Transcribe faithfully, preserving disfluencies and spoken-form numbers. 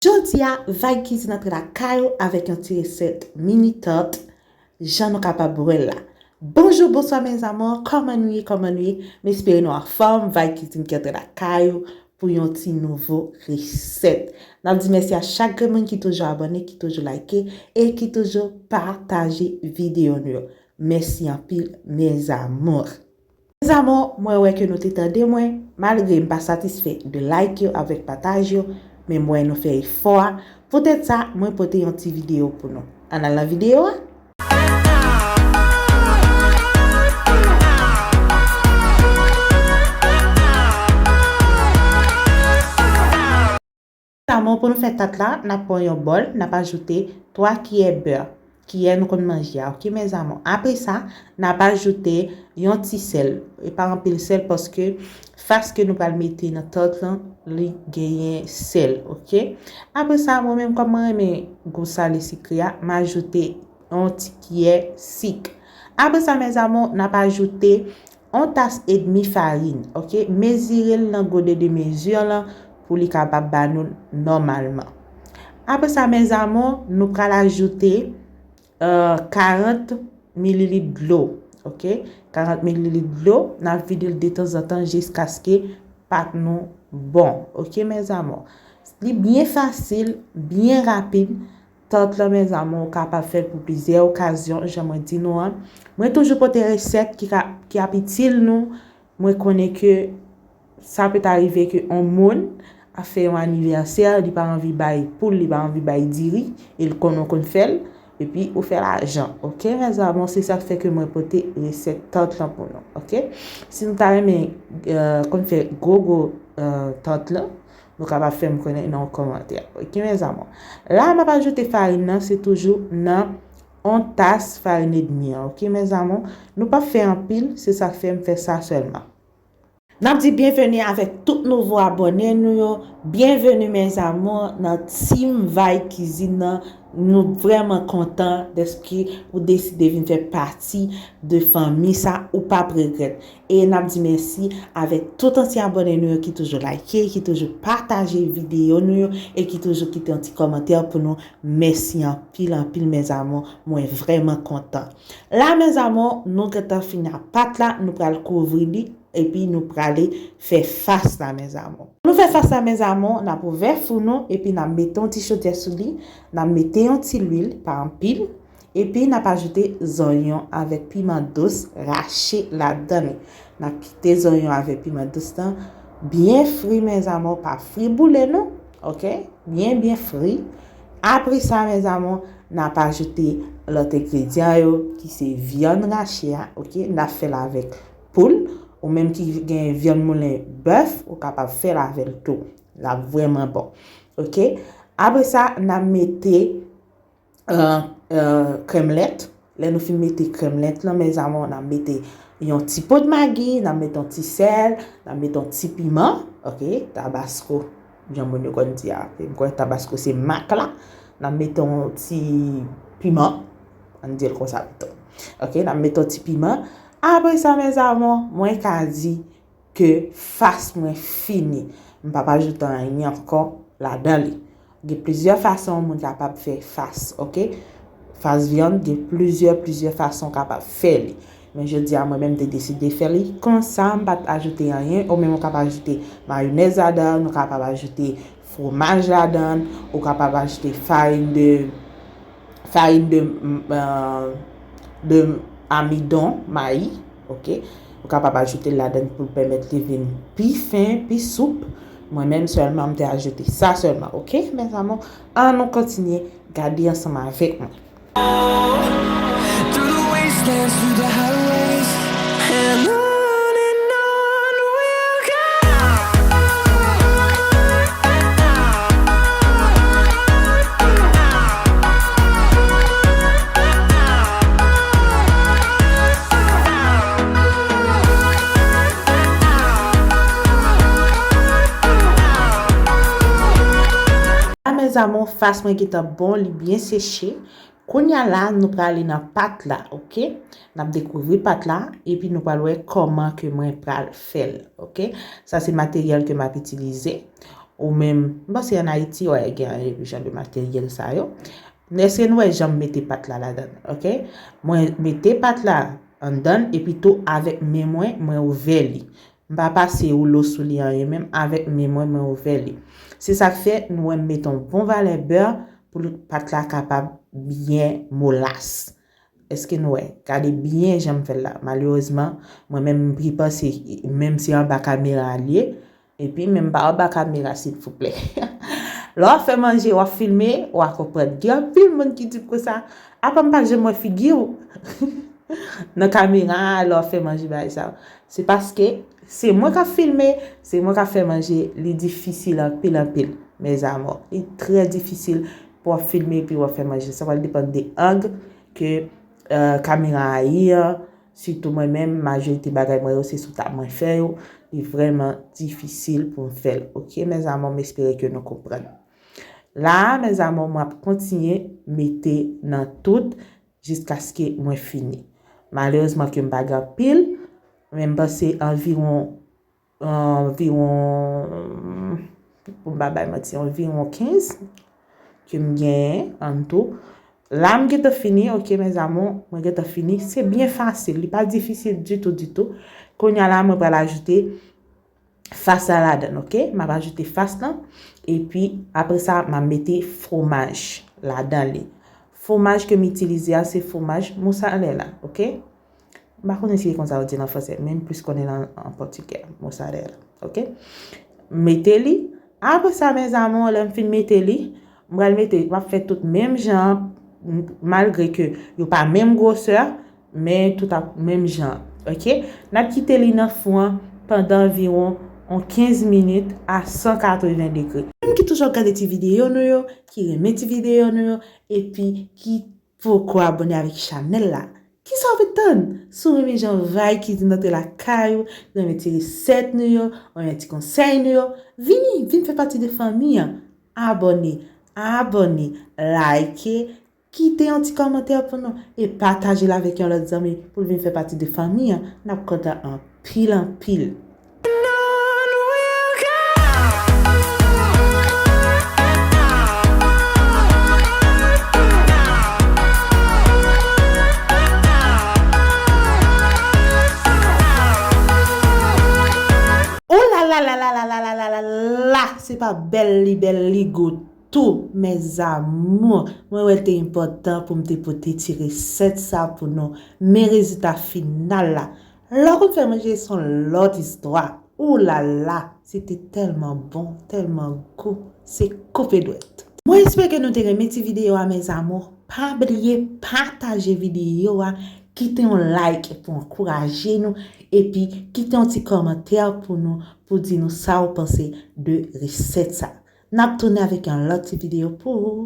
Jodi a, Vibe Cuisine antre lakay ou avèk yon ti resèt mini tart, jan nou kapab wè l la. Bonjou, bonswa, mes amours, kòman nou ye, kòman nou ye? M espere nou anfòm, Vibe Cuisine ki antre lakay ou pou yon ti nouvo resèt. N ap di mèsi a chak grenn moun ki toujou abòne, ki toujou like e ki toujou pataje videyo nou yo. Mèsi anpil, mes amours. Mes amours, mwen wè ke nou te tande mwen, malgre m pa satisfè de like yo avèk pataj yo, men m wè nou fè efò a. Poutèt sa, mwen pote yon ti videyo pou nou. Ann al nan videyo a. Mes amours, pou nou fè tat la, n ap pran yon bòl, n ap ajoute twa kiyè bè. Kiyè nou konn manje a, oke, mes amours? Apre sa, n ap ajoute yon ti sèl. E pa anpil sèl paske fas ke nou pral mete nan tart lan, li genyen sèl, oke? Apre sa, mwen menm, kòm mwen renmen gou sale sikre a, m ajoute yon ti kiyè sik. Apre sa, mes amours, n ap ajoute yon tas edmi farin, oke? Mezire l nan gode de mezi lan pou li kapab ba nou nòmalman. Apre sa, mes amours, nou pral ajoute, euh, karant mililit dlo, oke? Karant mililit dlo, n ap vide l detanzantan jiskaske pat nou bon, oke, mes amours? Li byen fasil, byen rapid. Tart lan, mes amours, ou kapab fè l pou plizyè okazyon, jan mwen di nou an. Mwen toujou pote resèt ki ka, ki ap itil nou. Mwen konnen ke sa pèt arive ke yon moun ap fè yon anivèsè, li pa anvi bay poul, li pa anvi bay diri, e l konnen w konn fè l, epi ou fè lajan. Oke, mes amours, se sa k fè ke mwen pote resèt tart lan pou nou. Oke? Si nou ta renmen, euh, konn fè gwo gwo, euh, tart lan, nou kapab fè m konnen nan yon kòmantè. Oke, mes amours. La, m ap ajoute farin nan, se toujou nan yon tas farin edmi an. Oke, mes amours? Nou p ap fè anpil, se sa k fè m fè sa sèlman. N ap di byenveni avèk tout nouvo abòne nou yo. Byenveni, mes amours, nan Team Vibe Cuisine nan. Nou vrèman kontan dèske ou deside vin fè pati de fanmi sa, ou p ap regrèt. E n ap di mèsi avèk tout ansyen abòne nou yo ki toujou like, ki toujou pataje videyo nou yo e ki toujou kite yon ti kòmantè pou nou. Mèsi anpil, anpil, mes amours. Mwen vrèman kontan. La, mes amours, nou gentan fini ak pat la, nou pral kouvri li epi nou prale fè fas la, mes amours. Pou nou fè fas la, mes amours, n ap ouvè fou nou epi n ap mete yon ti chodyè sou li, n ap mete yon ti lwil, pa anpil, epi n ap ajoute zonyon avèk piman dous rache ladan li. N ap kite zonyon avèk piman dous lan byen fri, mes amours, pa fri boule non, oke? Byen, byen fri. Apre sa, mes amours, n ap ajoute lòt engredyan yo, ki se vyann rache a, oke? N ap fè l avèk poul, ou menm ki gen vyann moulen bèf, ou kapab fè l avè l tou. L ap vrèman bon. Oke? Apre sa, n ap mete, euh, euh, krèm lèt. Lè nou fin mete krèm lèt lan, mes amours, n ap mete yon ti poud magi, n ap mete yon ti sèl, n ap mete yon ti piman, oke? Tabasko, jan moun yo konn di a. M kwè tabasko se mak la. N ap mete yon ti piman, ann di l konsa pito. Oke, n ap mete yon ti piman. Apre sa, mes amours, mwen ka di ke fas mwen fini. M p ap ajoute anyen ankò ladan li. Gen plizyè fason moun kapab fè fas, oke? Fas vyann, gen plizyè, plizyè fason w kapab fè li. Men jodi a, mwen menm, m te deside fè li konsa, m pa t ajoute anyen. Ou menm, ou kapab ajoute mayonèz ladan, ou kapab ajoute fwomaj ladan, ou kapab ajoute farin de farin de, euh, de amidon, mayi, oke? Ou kapab ajoute l ladan pou l pèmèt li vin pi fen, pi soup. Mwen menm sèlman, m te ajoute sa sèlman, oke? Mes amours, ann nou kontinye gade ansanm avèk mwen. Through the wastelands, through the highways, and on and on we'll go. La, mes amours, fas mwen gentan bon, li byen seche. Kounye a la, nou prale nan pat la, oke? N ap dekouvri pat la, epi nou pral wè kòman ke mwen pral fè l, oke? Sa se materyèl ke m ap itilize. Ou menm, m panse ann Ayiti, wè, gen jan de materyèl sa yo. Èske nou wè jan m mete pat la ladan l, ok? Mwen mete pat la anndan l, epi tou avèk men mwen, mwen ouvè li. M pa pase woulo sou li anyen, menm avèk men mwen, mwen ouvè li. Se sa k fè nou wè m mete yon bon valè bè pou l- pat la kapab byen molas. Èske nou wè? Gade byen jan m fè l la. Malerezman, mwen menm m pi panse, menm se anba kamera l ye, epi menm pa anba kamera, silvouplè. Lè w ap fè manje, w ap filme, w a konprann. Gen anpil moun ki di m konsa, apa m pa t janm wè figi w nan kamera a, lè w ap fè manje bagay sa yo. Se paske se mwen k ap filme, se mwen k ap fè manje, li difisil anpil, anpil, mes amours. Li trè difisil pou w ap filme epi w ap fè manje. Sa pral depann de ang ke, euh, kamera a ye an. Sitou mwen menm, majorite bagay mwen yo, se sou tab mwen fè yo. Li vrèman difisil pou m fè l. Ok, mes amours, m espere ke nou konprann. La, mes amours, mwen ap kontinye mete nan tout jiskaske mwen fini. Malerezman ke m pa gen anpil, men m panse anviwon, anviwon, pou m pa bay manti, anviwon kenz ke m genyen an tou. La, m gentan fini, ok, mes amours, mwen gentan fini. Se byen fasil, li pa difisil ditou, ditou. Kounye a la, mwen pral ajoute fas la ladan l, ok? M ap ajoute fas lan. Epi, apre sa, m ap mete fwomaj ladan li. Fwomaj ke m itilize a, se fwomaj mozzarella, ok? M pa konnen si se konsa yo di l an fransè, men m plis konnen l an, an pòtigè, mozzarella, ok? M mete li. Apre sa, mes amours, lè m fin mete li, m pral mete, m ap fè tout menm jan, m- malgre ke yo pa menm gwosè, men tout ap menm jan, ok? N ap kite li nan fou an pandan anviwon yon kenz minit a san katreven degre. Menm ki toujou ap gade ti videyo nou yo, ki renmen ti videyo nou yo, epi ki poko abòne avèk chanèl la, kisa w ap tann? Si w renmen jan Vay Cuisine antre lakay ou, renmen ti resèt nou yo, renmen ti konsèy nou yo, vini, vin fè pati de fanmi an. Abòne, abòne, like, kite yon ti kòmantè pou nou e pataje l avèk yon lòt zanmi pou l vin fè pati de fanmi an. N ap kontan anpil, anpil. Oh la la la la la la la la la la! Se pa bèl li bèl, li gou tou, mes amours. Mwen wè l te enpòtan pou m te pote ti resèt sa pou nou. Men rezilta final la. Lè w konn fè manje, se yon lòt istwa. Ou la la, se te tèlman bon, tèlman gou, se koupe dwèt. Mwen espere ke nou te renmen ti videyo a, mes amours. Pa bliye pataje videyo a, kite yon like pou ankouraje nou, epi kite yon ti kòmantè pou nou, pou di nou sa w panse de resèt sa. N ap tounen avèk yon lòt ti videyo pou ou.